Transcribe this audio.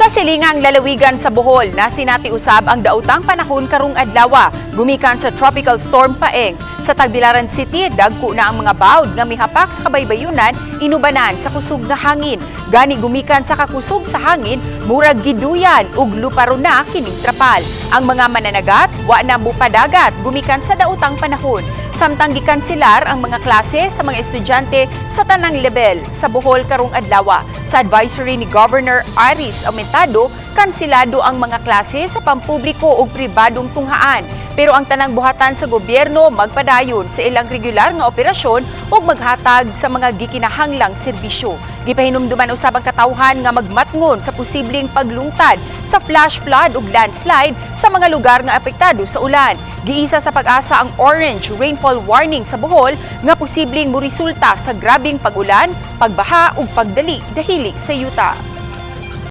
Sa silingang lalawigan sa Bohol, nasinati usab ang daotang panahon karong adlaw, gumikan sa Tropical Storm Paeng. Sa Tagbilaran City, dagko na ang mga bawd nga mihapak sa kabaybayunan inubanan sa kusog nga hangin. Gani gumikan sa kakusog sa hangin, murag giduyan ug luparo na kining trapal. Ang mga mananagat, wa na mupadagat gumikan sa daotang panahon. Samtang gikanselar ang mga klase sa mga estudyante sa tanang level sa Bohol karong adlaw. Sa advisory ni Governor Aris Aumentado, kanselado ang mga klase sa pampubliko ug pribadong tunghaan. Pero ang tanang buhatan sa gobyerno magpadayon sa ilang regular nga operasyon ug maghatag sa mga gikinahanglang serbisyo. Gipahinumduman usab ang katawhan nga magmatngon sa posibleng paglungtad sa flash flood ug landslide sa mga lugar nga apektado sa ulan. Giisa sa PAGASA ang orange rainfall warning sa Bohol nga posibleng moresulta sa grabeng pag-ulan, pagbaha ug pagdali dahili sa yuta.